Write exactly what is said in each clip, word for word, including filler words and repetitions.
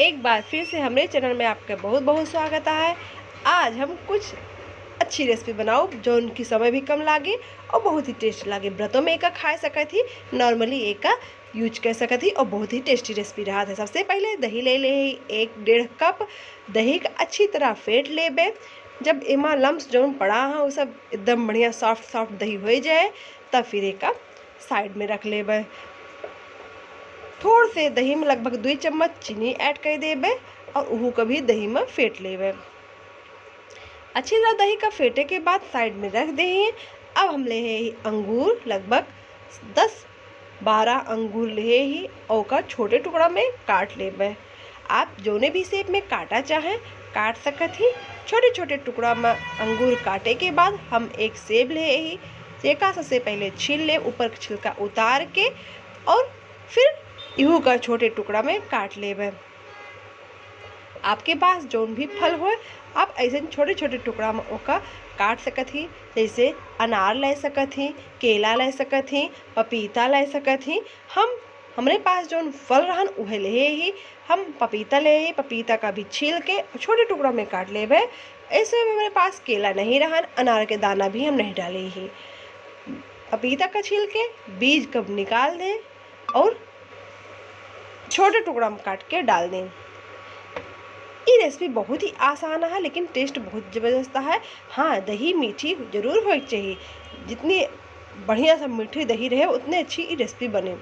एक बार फिर से हमरे चैनल में आपके बहुत बहुत स्वागत है। आज हम कुछ अच्छी रेसिपी बनाउब, जौन की समय भी कम लागे और बहुत ही टेस्ट लागे। व्रतों में एका खाए सकत ही, नॉर्मली एका यूज कर सकत ही और बहुत ही टेस्टी रेसिपी रहत है। सबसे पहले दही ले ले ही एक डेढ़ कप। दही का अच्छी तरह फेंट लेबे। जब एमा लम्स जौन पड़ा है, वो सब एकदम बढ़िया सॉफ्ट सॉफ्ट दही हो जाए, तब फिर एका साइड में रख लेबे। थोड़ से दही में लगभग दुई चम्मच चीनी ऐड कर देबे और उहू का भी दही में फेंट लेबे। अच्छी तरह दही का फेंटे के बाद साइड में रख दे ही। अब हम ले ही अंगूर, लगभग दस बारह अंगूर ले ही, ओका छोटे टुकड़ा में काट लेबे। आप जौने भी शेप में काटा चाहें, काट सकत ही। छोटे छोटे टुकड़ा में अंगूर काटे के बाद हम एक सेब ले ही, जेका सबसे पहले छील लेब, ऊपर के छिलका उतार के, और फिर इहू का छोटे टुकड़ा में काट लेबे। आपके पास जौन भी फल होए, आप ऐसे छोटे छोटे टुकड़ा में ओका काट सकत ही। जैसे अनार ले सकत ही, केला ले सकत ही, पपीता ले सकत ही। हम, हमरे पास जौन फल रहन उहे ले ही। हम पपीता ले ही, पपीता का भी छील के छोटे टुकड़ा में काट लेबे। ऐसे हमरे पास केला नहीं रहन, अनार के दाना भी हम नहीं डाले ही। पपीता का छील के बीज कब निकाल दें और छोटे टुकड़ा में काट के डाल दें। ये रेसिपी बहुत ही आसान है, लेकिन टेस्ट बहुत ज़बरदस्त है। हाँ, दही मीठी जरूर होए के चाहिए। जितनी बढ़िया सा मीठी दही रहे, उतने अच्छी ये रेसिपी बने।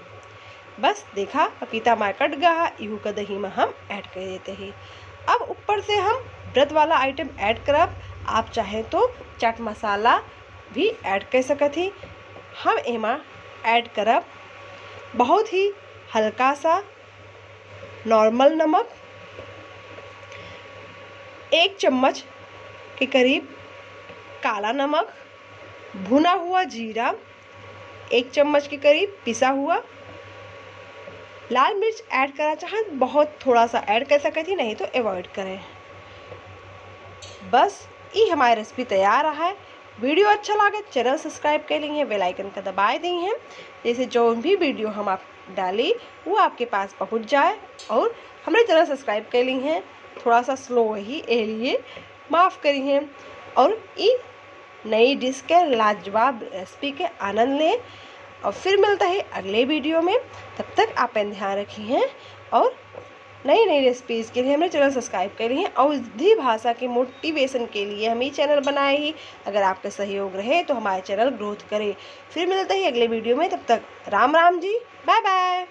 बस देखा, पपीता मार कट गया है, इहू का दही में हम ऐड कर देते हैं। अब ऊपर से हम व्रत वाला आइटम ऐड करब। आप चाहें तो चाट मसाला भी ऐड कर सकत ही। हम एमा ऐड करब बहुत ही हल्का सा नॉर्मल नमक, एक चम्मच के करीब काला नमक, भुना हुआ जीरा, एक चम्मच के करीब पिसा हुआ लाल मिर्च ऐड करना चाहें, बहुत थोड़ा सा ऐड कर सकत ही, नहीं तो अवॉइड करें। बस, ये हमारी रेसिपी तैयार है। वीडियो अच्छा लगे, चैनल सब्सक्राइब कर ली हैं, बेल आइकन का दबाए दी हैं, जैसे जो भी वीडियो हम आप डाली, वो आपके पास पहुँच जाए। और हमरे चैनल सब्सक्राइब कर ली हैं, थोड़ा सा स्लो ही, ए लिए माफ़ करी हैं। और ई नई डिश के लाजवाब रेसिपी के आनंद लें। और फिर मिलता है अगले वीडियो में, तब तक आप ध्यान रखी हैं और नई नई रेसिपीज़ के लिए हमरे चैनल सब्सक्राइब कर ली हैं। और अवधी भाषा के मोटिवेशन के लिए हम ये चैनल बनाए ही। अगर आपका सहयोग रहे तो हमारे चैनल ग्रोथ करे। फिर मिलते हैं अगले वीडियो में, तब तक राम राम जी, बाय बाय।